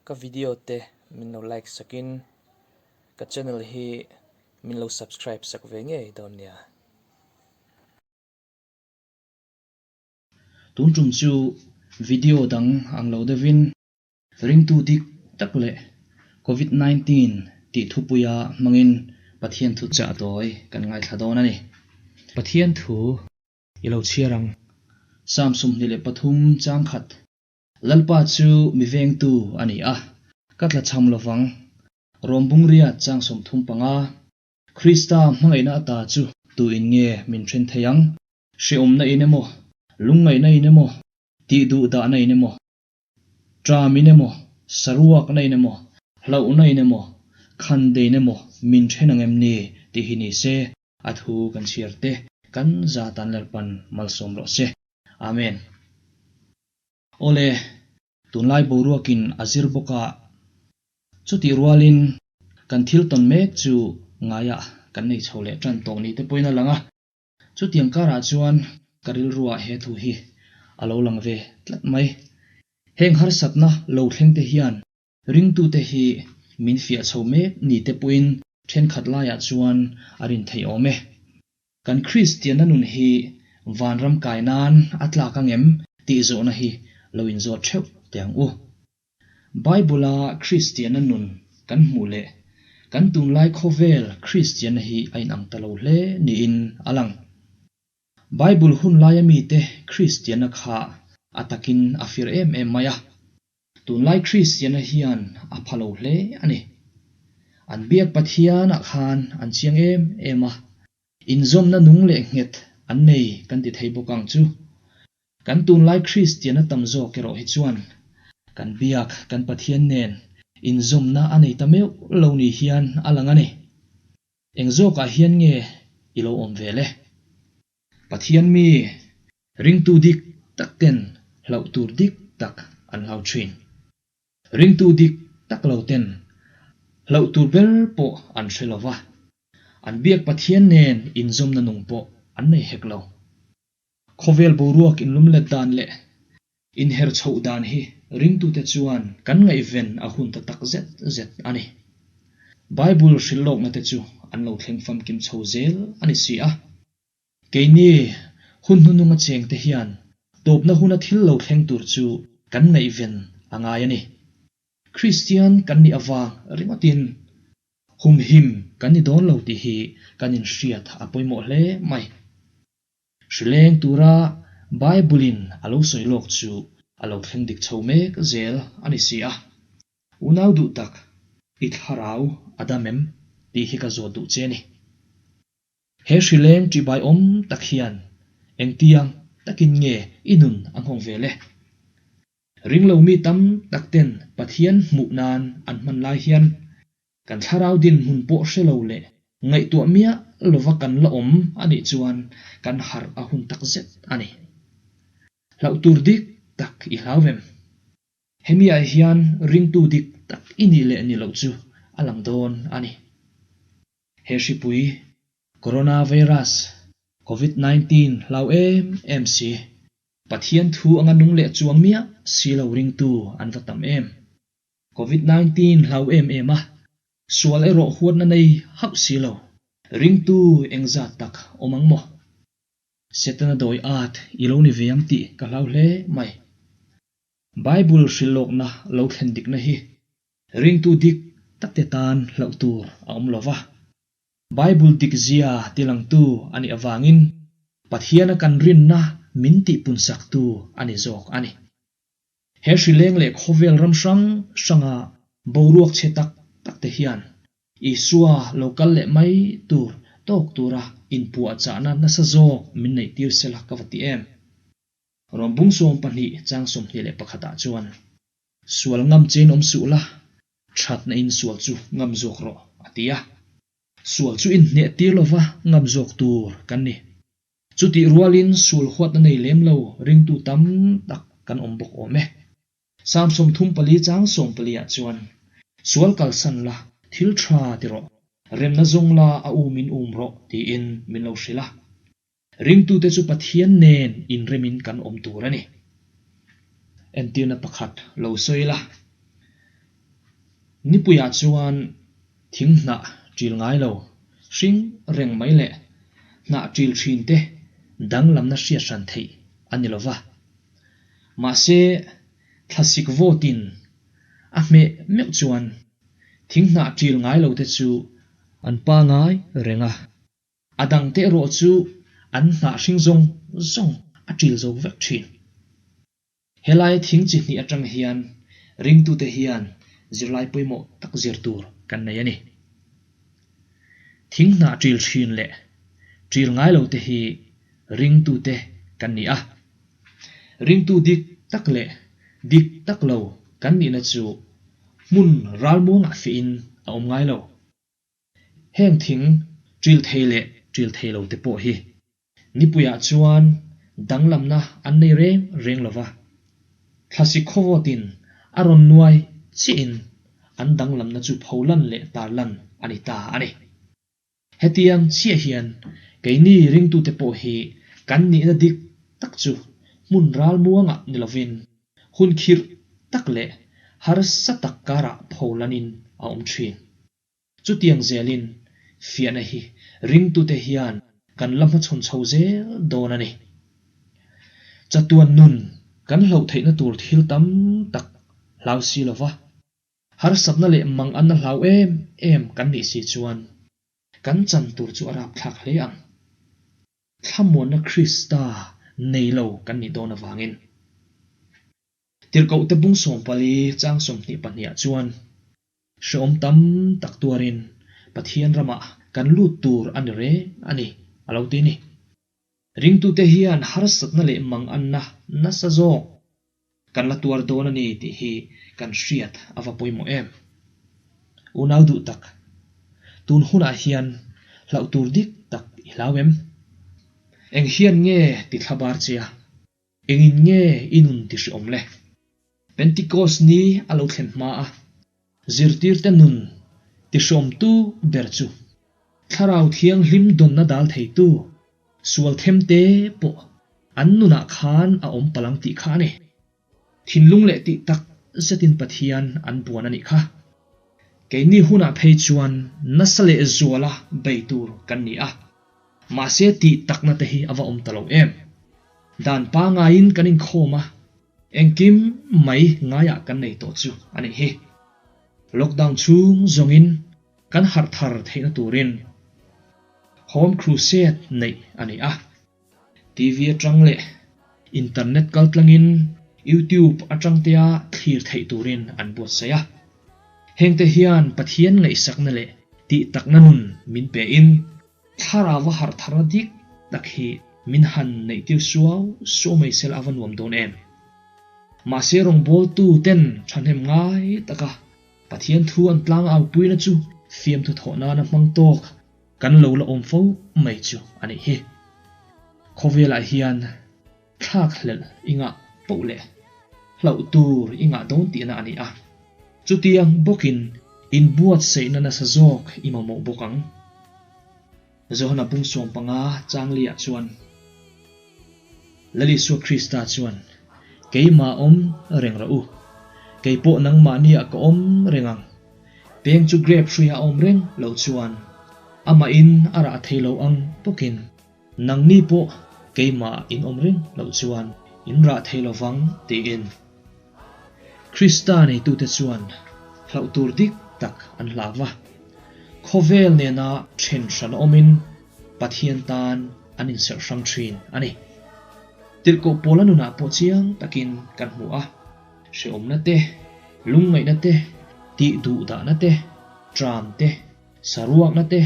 Ka video te min lo like sakin ka channel hi min lo subscribe sak ve ngei dawn nia. Tun tum chu video dang ang lo deuhin ringtu dik tak leh Covid 19 tih thupuia hmangin Pathian thu chah tawi kan ngaithla dawn a ni. Pathian thu i lo chhiar ang. Psalm 23 chang khat Lalpa chu mi vengtu a ni a, ka tlachham lovang. Rawm bungriat chang 35. Krista hmangaihna ata chu tu in nge min then thei ang? Hrehawmna in emaw, lungngaihna in emaw, tih duh dahna in emaw, ṭam in emaw, saruakna in emaw, hlauhna in emaw, khandein emaw min then ang em ni tih hi ni se, a thu kan chhiar te kan zatan Lalpan malsawm rawh se. Amen. Awle, tunlai boruakin a zir bawk a, chutih rualin kan thil tawn mek chu ngaiah kan nei chho leh tan tawh ni te pawhin a lang a. Chutiang karah chuan ka rilruah he thu hi a lo lang ve tlat mai. Heng harsatna lo thleng te hian ringtute hi min fiah chho mek ni te pawhin thenkhat laiah chuan a rin theih awm e. Kan Kristianna nun hi vanram kai nan a tlak angem tih zawhna hi lo inzawt theuh teh ang u. Bible-a Kristianna nun kan hmuh leh kan tunlai khawvel Kristianna hi a inang ta lo hle niin a lang. Bible hun laia mite Kristianna kha a takin a fir em em mai a. Tunlai Kristianna hian a pha lo hle a ni. An biak Pathianah khan an chiang em em a, inzawmna nung leh nghet an nei kan ti thei bawk ang chu. Kan tunlai Kristianna tam zawk erawh hi chuan kan biak kan Pathian nen inzawmna a nei ta meuh lo ni hian a lang a ni. Eng zawkah hian nge i lo awm ve le? Pathian mi ringtu dik tak ten hlauh tur dik tak an hlau thin. Ringtu dik tak lo ten hlauh tur ber pawh an hre lo va, an biak Pathian nen inzawmna nung pawh an nei hek lo. Khawvel boruak inlumlet dan leh inher chhoh dan hi ringtute chuan kan ngaihven a hun ta tak zet zet a ni. Bible hrilhlawkna te chu an lo thleng famkim chho zel a ni si a. Keini hun hnununga chengte hian tawpna huna thil lo thleng tur chu kan ngaihven a ngai a ni. Kristian kan nih avang ringawtin humhim kan ni dawn lo tih hi kan inhriat a pawimawh hle mai. Hrileng tura Bible-in a lo sawi lawk chu a lo thleng dik chho mek zel a ni si a. Unau duh tak, i thlarau a dam em? tih hi ka zawt duh che a ni. He hrileng ṭihbai awm tak hian engtiang takin nge i nun a nghawng ve le? Ringlo mi tam tak ten Pathian hmuh nan an hman lai hian kan thlarau dinhmun pawh hre lo leh ngaihtuah miah lova kan la awm a nih chuan kan harh a hun tak zet a ni. Hlauh tur dik tak i hlau em? Hemi ah hian ringtu dik tak i nih leh ni loh chu a lang dawn a ni. He hripui, Coronavirus, Covid 19 hlau em em si, Pathian thu anga nung leh chuang miah si lo ringtu an va tam em. Covid 19 hlau em em a, sual erawh huatna nei hauh si lo, ringtu engzat tak awm ang maw? Setana dawi at i lo ni ve ang tih ka hlau hle mai. Bible hrilhlawkna lo thlen dikna hi ringtu dik takte tan hlauh tur a awm lo va. Bible dik zia tilangtu a nih avangin Pathiana kan rinna min tihpunsaktu a ni zawk a ni. He hrileng leh khawvel ram hrang hranga boruak chhe tak tak te hian Isua lo kal leh mai tur tawk tura inpuahchahna nasa zawk min neihtir sela ka va ti em. Rawm bung 12 chang 21 ah chuan, Sual ngam chein awm suh la, thatna in sual chu ngam zawk rawh, a ti a. Sual chu inhneh tir lova ngam zawk tur kan ni. Chutih rualin sual huatna nei lem lo ringtu tam tak kan awm bawk awm e. Psalm 34 chang 14 ah chuan, Sual kalsan la, thil tha ti rawh, remna zawng la a umin um rawh, tiin min lo hrilh a. Ringtute chu Pathian nen inremin kan awm tur a ni. Entirna pakhat lo sawi la. Nipuiah chuan thing hnah ṭil ngai lo, hring reng mai leh hnah ṭil ṭhin te danglamna hriat hran theih a ni lo va. Mahse, thlasik vawtin a hmeh meuh chuan thing hnah ṭil ngai lo te chu an pangai reng a. A dangte erawh chu an hnah hring zawng zawng a ṭil zo vek ṭhin. Helai thing chi hnih atang hian ringtute hian zirlai pawimawh tak zir tur kan nei a ni. Thing hnah ṭil ṭhin leh ṭil ngai lote hi ringtute kan ni a. Ringtu dik tak leh dik tak lo kan nihna chu hmun ralmuangah fiahin a awm ngai lo. Heng thing ṭil thei leh ṭil thei lote pawh hi Nipuiah chuan danglamna an nei reng reng lo va, thlasik khawvawtin a rawn nuai chiahin an danglamna chu pholan leh tarlan a ni ta a ni. Hetiang chiah hian keini ringtute pawh hi kan nihna dik tak chu hmun ralmuangah ni lovin hun khirh tak leh harsa tak karah pholanin a awm thin. Chutiang zelin fiahna hi ringtute hian kan la hmachhawn chho zel dawn a ni. Chatuan nun kan hloh theihna tur thil tam tak hlau si lo va, harsatna leh manganna hlau em em kan nih si chuan kan chan tur chu a rapthlak hle ang. Thlamuanna Krista nei lo kan nih dawn avangin. Tirhkohte bung 14 chang 22 ah chuan Hrehawm tam tak tuarin Pathian ramah kan lut tur a ni reng a ni, a lo ti ni. Ringtute hian harsatna leh manganna nasa zawk kan la tuar dawn a ni tih hi kan hriat a va pawimawh em? Unau duh tak, tun hunah hian hlauh tur dik tak i hlau em? Eng hian nge ti thlabar che a? Engin nge i nun ti hreawm le? Pentikos ni a lo thlen hma a, zirtirte nun ti hreawmtu ber chu Thlarau Thianghlim dawnna dal theitu sual themte pawh an nunah khan a awm palang tih kha a ni. Thinlung leh tih tak zetin Pathian an buan a nih kha. Keini hunah phei chuan nasa leh zuala bei tur kan ni a. Mahse tih takna te hi a va awm ta lo em? Dan pangaiin kan inkhawm a, engkim mai ngaiah kan nei tawh chu a nih hi. Lockdown chhung zawngin kan harh thar theihna turin Home Crusade neih a ni a. TV atang leh internet kaltlangin YouTube atang tea thlir theih turin an buatsaih a. Hengte hian Pathian ngaihsakna leh tih takna nun min pein thlarau a harh tharna dik tak hi min han neihtir suau suau mai sela a va nuam dawn em. Mahse rawngbawltu ten thahnem ngai taka Pathian thu an tlang au puina chu fiamthu thawh nana hmang tawk Kan lo la awm fo mai chu a nih hi. Khawvelah hian thlak hlelh i ngah poh leh hlauh tur i ngah dawn tihna a ni a. Chutiang bawkin inbuatsaihna nasa zawk i mamawh bawk ang. Johana bung 15 changli-ah chuan Lal Isua Krista chuan, Keimah awm reng rawh u, kei pawh nangmahniah ka awm reng ang. Peng chu grape hruia a awm reng loh chuan amahin a rah thei lo ang bawkin nangni pawh keimah in awm reng loh chuan in rah thei lo vang tiin. Krista neitute chuan hlauh tur dik tak an hlau va, khawvel nena then hran awmin Pathian tan an inserh hrang thin a ni. Tirhkoh Paula nunah pawh chiang takin kan hmu a. Hrehawmna te, lungngaihna te, tih duhdahna te, tram te, saruakna te,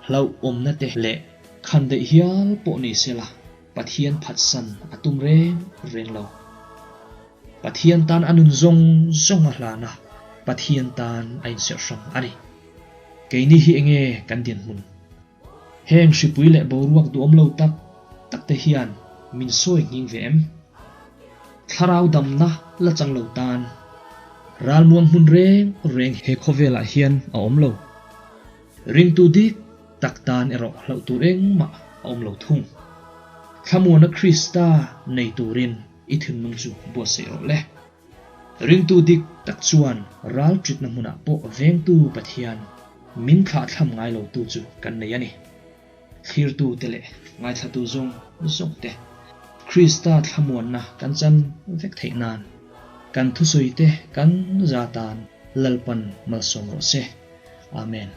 hlauhawmna te leh khandaih hial pawh ni sela Pathian phatsan a tum reng reng lo. Pathian tan a nun zawng zawng a hlan a, Pathian tan a inserh hrang a ni. Keini hi enge kan dinhmun? Heng hripui leh boruak duhawm lo tak tak te hian min sawi nghing ve em? Thlarau damna la chang lo tan ralmuang hmun reng reng he khawvelah hian a awm lo. Ringtu dik tak tan erawh hlauh tur engmah a awm lo thung. Thlamuana Krista nei turin i thinlung chu buatsaih rawh le. Ringtu dik tak chuan ral ṭitna hmunah pawh vengtu Pathian min thlahthlam ngai lotu chu kan nei a ni. Thlirtute leh ngaithlatu zawng zawngte Krista thlamuanna kan chan vek theih nan kan thusawite kan za tan Lalpan malsawm rawh se. Amen.